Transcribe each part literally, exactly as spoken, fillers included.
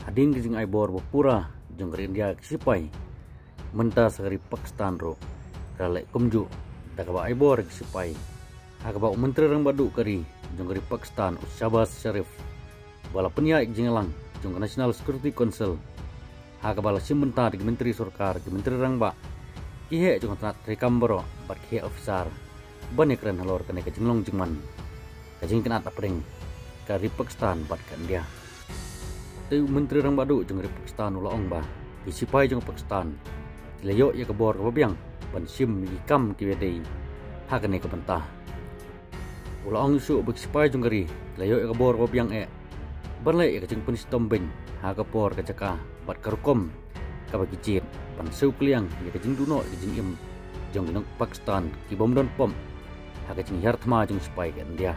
Hadien ka jingai bor ba pura jong ka ri India ki sipai, mynta sa ka ri Pakistan ruh ka la leh kumjuh da kaba ai bor ki sipai, ha kaba u Myntri Rangbah Duh ka ri jong ka ri Pakistan, u Shehbaz Sharif, ba la pynïaid ka jingïalang jong ka National Security Council, ha kaba la shim bynta da ki Myntri Sorkar, ki Myntri Rangbah, ki heh jong ka tnat treikam baroh bad ki heh officer ban ïakren halor kane ka jinglong jingman ka jingkynad hapdeng ka ri Pakistan bad ka India. Te u Myntri Rangbah Duh jong ka ri Pakistan u la ong ba ki sipai jong Pakistan ki la ïoh ïa ka bor kaba biang ban shim ïa ki kam kiba dei ha kane ka bynta. U la ong shuh ba ki sipai jong ka ri ki la ïoh ïa ka bor kaba biang eh ban leh ïa ka jingpynshitom beiñ ha ka por, ka jaka bad ka rukom kaba ki jied, ban siew kylliang ïa ka jingduhnoh ïa ka jingim jong ki nong Pakistan ki bym don pop ha ka jinghiar thma jong ki sipai ka India.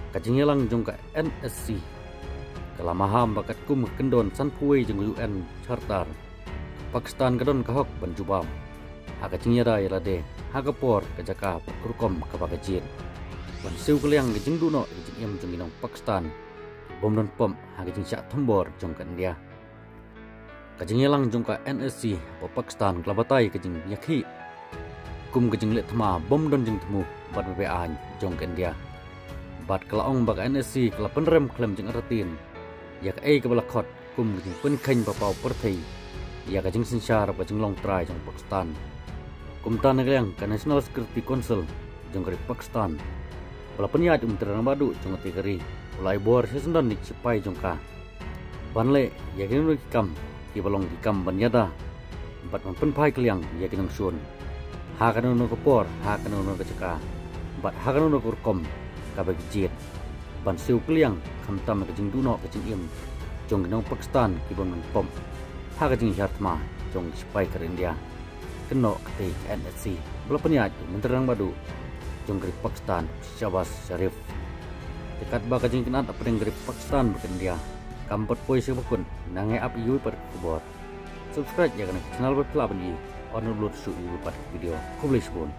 Ka jingïalang jong ka N S C ka la maham ba katkum ka kyndon sanphew wei jong ka U N Charter, ka Pakistan ka don ka hok ban jubab ha ka jingïada ïalade ha ka por, ka jaka bad ka rukom kaba ka jied, ban siew kylliang ka jingduhnoh ïa ka jingim jong ki nong Pakistan bym don pop ha ka jingshah thombor jong ka India. Ka jingïalang jong ka N S C ha Pakistan ka la batai ka jingïakhih kum ka jingleh thma bym don jingthmu bad ba beaiñ jong ka India, bad ka la ong ba ka N S C ka la pynrem khlem jingartatien ïa kaei kaba la khot kum ka jingpynkheiñ paw pyrthei ïa ka jingsynshar bad jinglong trai jong Pakistan. Kumta na ka liang ka National Security Council jong ka ri Pakistan, ba la pynïaid u Myntri Rangbah Duh jong kata ka ri, u la ai bor sha syndon ïa ki sipai jong ka ban leh ïa kino kino ki kam kiba long ki kam ban ïada bad ban pynphai kylliang ïa ki nongshun ha kano kano ka por, ha kano kano ka jaka bad ha kano kano ka rukom kaba ki jied, ban siew kylliang khamtam ïa ka jingduhnoh ka jingim jong ki nong Pakistan ki bym don pop ha ka jinghiar thma jong ki sipai ka ri India. Kynnoh kata ka N S C ba la pynïaid u Myntri Rangbah Duh jong ka ri Pakistan, Shehbaz Sharif. Te katba ka jingkynad hapdeng ka ri Pakistan bad ka India kam pat poi sha kaba kut, ngin ïa ap ïa kiwei pat ki khubor. Subscribe ïa kane ka channel ba phi lah ban ïoh ban upload shuh ïa kiwei pat ki video. Khublei shibun.